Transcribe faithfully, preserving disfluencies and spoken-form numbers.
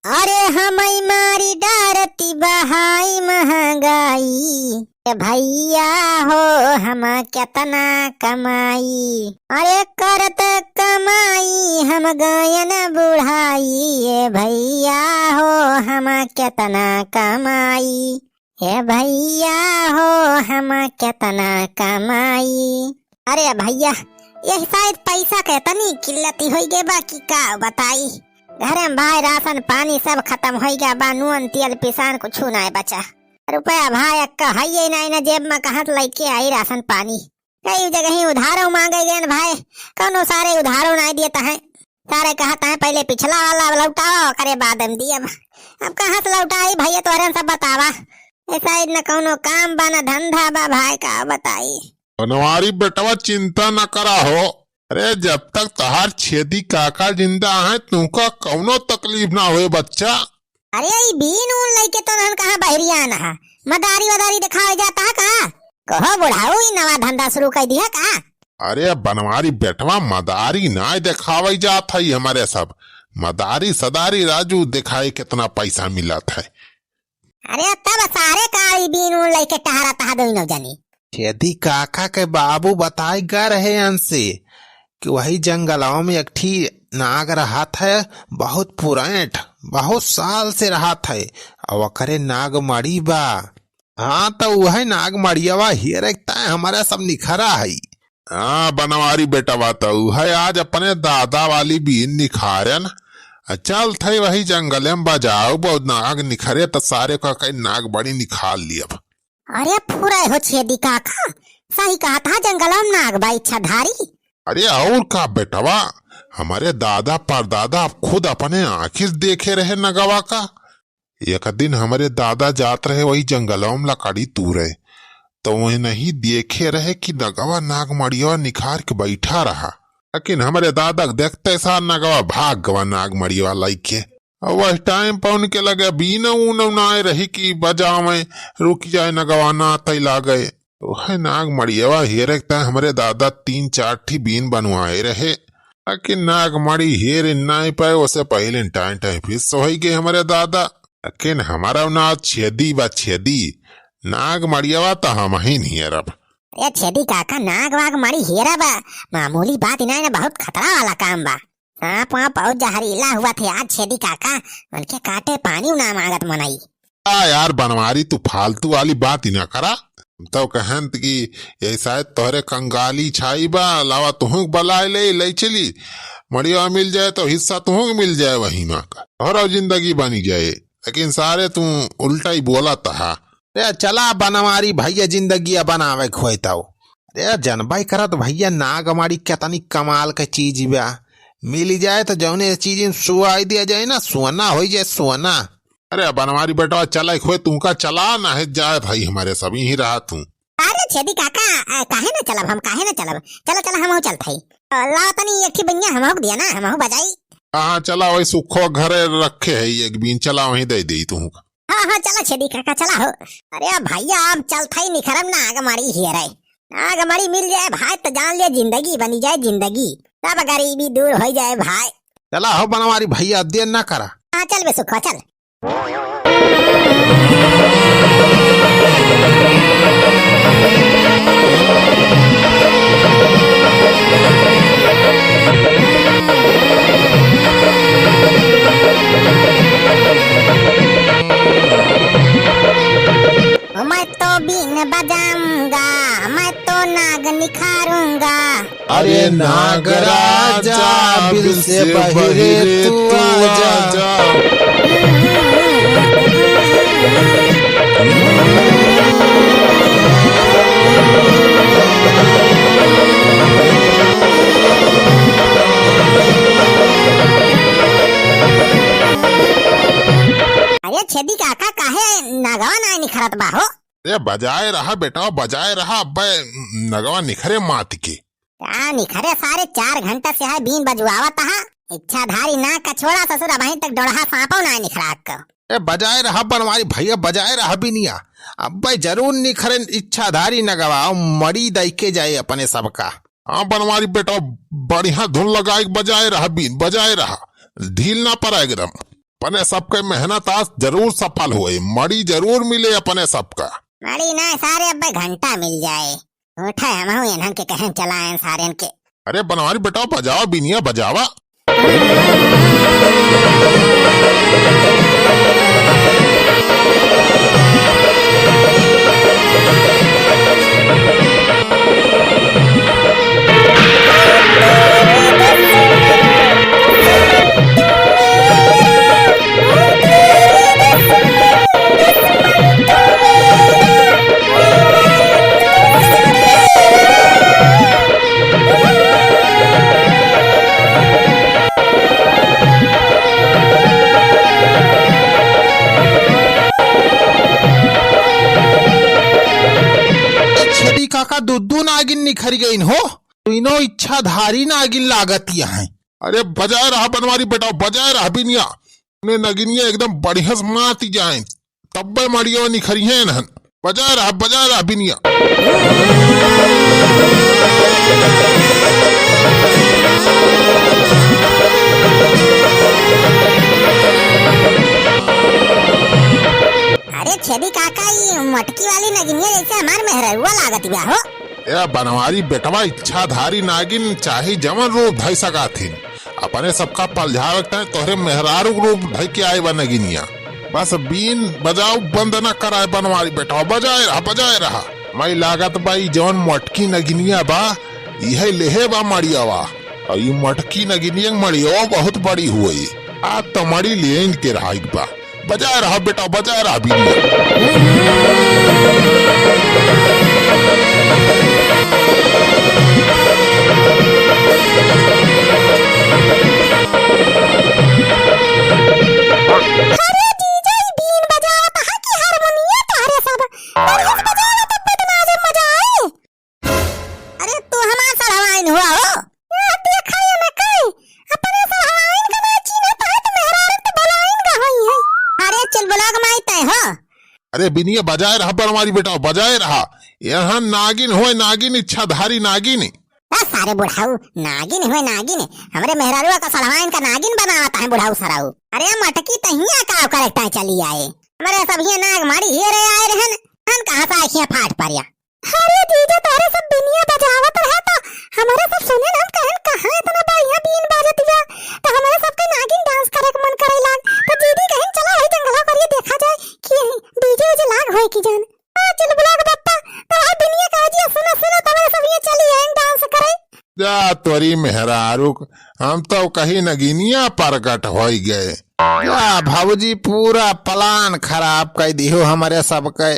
अरे हमई मारी डारती बहाई महंगाई, ए भैया हो हम केतना कमाई। अरे करत कमाई हम गयन बुढ़ाई, ए भैया हो हम केतना कमाई। ए भैया हो हम केतना कमाई। अरे भैया, यही शायद पैसा के तनी किल्लती होई गे बा कि का बताई। घरे में भाई राशन पानी सब खतम होई गा बा, नून तेल पिसान कुछु नाय बचा। रुपया भाई अक्का हइये नाय ना जेब में, कहाँ से लइके आई राशन पानी। कई जगह ही उधारो मांगे गए न भाई, कौनो सारे उधारो नाय देत हैं। सारे कहत हैं पहले पिछला वाला लौटावा, ओकरे बाद हम दियब। अब कहाँ से लौटाई भैया, तोहरे सब बतावा। ऐसा न कौनो काम बा न धंधा बा भाई, का बताई। बनवारी बेटवा चिंता न करा हो। अरे जब तक तहार छेदी काका जिंदा हैं तुमका कौनो तकलीफ ना होए बच्चा। अरे ई बीन ऊन लइके तो नहन कहाँ बहरिया न है, मदारी वदारी दिखावे जाता है का? कहो बुढ़ाऊ ई नवा धंधा शुरू कर दिया का? अरे बनवारी बेटवा मदारी नाय देखावे जात है हमरे सब, मदारी सदारी राजू दिखाए कितना पैसा मिलत है। अरे तब सारे का ई बीन ऊन लइके टहरत है दोनों जनी। छेदी काका के बाबू बताए गा रहे हमसे कि वही जंगलवा में एक ठी नाग रहत है, बहुत पुरैठ, बहुत साल से रहत है, और ओकरे नागमड़ी बा। हाँ, तो वही नागमड़ियावा हेरे ताय हमारा सब निखरा है। हाँ, बनवारी बेटवा, तो उहे आज अपने दादा वाली बीन निखारन। आ चल थे वही जंगले में बजाओ, बहुत नाग निखरे, तो सारे का कई नागमड़ी निखार लियब। अरे फुरै हो छेदी काका, सही कहत हा, जंगलवा में नाग बा इच्छाधारी। अरे और का बेटवा, हमरे दादा परदादा खुद अपने आँखी से देखे रहे नगवा का। एक दिन हमरे दादा जात रहे वही जंगलवा में लकड़ी तूरे, तो वही नहीं देखे रहे कि नगवा नागमड़िया निखार के बैठा रहा। लेकिन हमरे दादा के देखते सार नगवा भाग गवा नागमड़िया लइके। और वह टाइम पर उनके लगे बीन ऊन नाय रही कि बजावे, रुक जाए नगवा ना तै लागे। तो है नागमड़ियावा हेरे के ताय हमरे दादा तीन चार ठी बीन बनवाए रहे, लेकिन नागमड़ी हेर नाय पाए, ओसे पहिले टाइम टाइम फिर सोई गए हमरे दादा। लेकिन हमारा ना छेदी बा छेदी, नागमड़ियावा तो हम ही नहीं हेरब। ए छेदी काका, नाग वाग मड़ी हेरब, मामूली बात इनाय ना, बहुत खतरा वाला काम बा। सांप वाप बहुत जहरीला हुआ थे आज छेदी काका, उनके काटे पानी ना मांगत मनई। आ यार बनवारी, तू फालतू वाली बात ही ना करा। हम तो कहन कि यही शायद तोहरे कंगाली छाई बा, लावा तुहूँ के बलाए ले, ले चली। मड़िया मिल जाए तो हिस्सा तुहूँ के मिल जाए वही माँ का, तोहरा जिंदगी बनी जाए। लेकिन सारे तू उल्टा ही बोला तहा। अरे चला बनवारी भैया, जिंदगिया बनावे के होय तौ। अरे जनबै करत भैया, नागमड़ी केतनी कमाल के चीज बा। मिली जाए तो जौने चीज में सुआई दिया जाए ना, सोना होई जाए, सोना। अरे बनवारी बेटवा, चला एक होय तुमका चला, ना है जाए भाई, हमारे सब यहीं रहा तू। अरे छेदी काका, आ, काहे ना चलब हम, काहे ना चलब? चला, चला, हमहू चलत हई। आ, लाओ तनी एक ठे बनिया हमहू के दिया ना, हमहू बजाई। हाँ, चला, वही सुखो घरे रखे है एक बीन, चला, वहीं दे दे तू। हाँ, हाँ, चला छेदी काका, चला हो। अरे भैया, हम चलत हई निखरम नागमड़ी हेरे। नागमड़ी मिल जाए भाई, तो जान ले जिंदगी बनी जाए जिंदगी, सब गरीबी दूर हो जाए भाई। चला हो बनवारी भैया, देर ना करा। हाँ, चल बे सुखो, चल। मैं तो बीन बजाऊंगा, मैं तो नाग निखारूंगा। अरे नागराजा, बिल से बहिरे तू आजा। अरे छेदी काका, काहे नगवा नाय निखरत बा हो? अरे बजाए रहा बेटा, बजाए रहा, अब्बे नगवा निखरे मात के। का निखरे सारे, चार घंटा से है बीन बजवावत हा। इच्छाधारी ना कछोड़ा ससुर, अबहीं तक डोड़हा सांपो ना निखराक। ए, बजाए रहा बनवारी भैया, बजाए रहा बीनिया। अब्बे जरूर निखरे इच्छाधारी नगवा, मड़ी दई के जाए अपने सबका। हाँ बनवारी बेटा, बढ़िया धुन लगाए के बजाए रहा बीन, बजाए रहा। ढील ना पड़ा एकदम। अपने सबके मेहनत आज जरूर सफल होए, मड़ी जरूर मिले अपने सबका। मड़ी ना सारे, अब्बे घंटा मिल जाए। उठे, हमहू इन्हन के कहेन चलाएन सारेन के। अरे बनवारी बेटा, बजावा बिनिया, बजावा। छेदी काका, दू दू नागिन निखर गइन हो, तीनों इच्छाधारी नागिन लागत यहाँ। अरे बजाए रहा बनवारी बेटा, बजाए रहा बिनिया। ने नगिनिया एकदम बढ़िया से माती जाए, तब्बे मड़ियो निखरी है नहन। बजाए रहा, बजाए रहा बिनिया। अरे छेदी काका, ई मोटकी वाली नगिनिया जैसे हमार मेहररुआ लागत बा हो। ए बनवारी बेटवा, इच्छाधारी नागिन चाहे जवन रूप धइ सकाथिन, अपने सबका पलझावे के तोहरे मेहरारू के रूप धइ के आए बा नगिनिया। बस बीन बजाओ, बंद न कराए बनवारी बेटवा, बजाए रहा, बजाए रहा। मई लागत बा ई जवन मोटकी नगिनिया बा, इहे लेहे बा मड़ियावा। और ई मोटकी नगिनिया के मड़ियावा बहुत बड़ी हुई। आ तमड़ी लेन के रहा एक बा। बजाए रहा बेटा, बजाए रहा बिनिया। अरे जीजा, ई बीन बजावत हा कि हारमोनिया तोहरे सब? बढ़िया से बजावा तब तो नाचे मजा आई। अरे तू हमार सड़वाइन हुआ हो? या देखा ये में कई, अपने सड़वाइन का ना चीन्हत है तो मेहरारू तो भलाइन का होई है। अरे चुलबुला के माई तय हो। अरे बिनिया बजाए रहा बनवारी बेटा, बजाए रहा। यहाँ नागिन होए नागिन, इच्छाधारी नागिन। बस सारे बुढ़ाऊ, नागिन होए नागिन, हमरे मेहरारुआ का सड़वाइन का नागिन बनावत है बुढ़ाऊ सराऊ। अरे मटकी तहिया का करता चली आए, हमरे सब हिया नाग मारी हियरे आए रहन, हम कहाँ से आखियाँ फाट परिया। अरे जीजा, तोहरे सब बिनिया बजावत रहे तो हमरे सब सुने न, हम कहन कहाँ इतना बढ़िया बीन बाजत बा, तो हमरे सबके नागिन डांस करे के मन करे लाग। तो दीदी कहिन चला वही जंगला करिए देखा जाए कि डीजे उजे लाग होए कि जान। आ चुलबुला के बप्पा, तो आ बिनिया का जिया सुना सुना तो हमरे सब ये चली आए डांस करे। जा तोरी मेहरारू, हम तो कही नगिनिया प्रगट होई गए। जा भौजी, पूरा प्लान खराब कर दिहो हमरे सबके।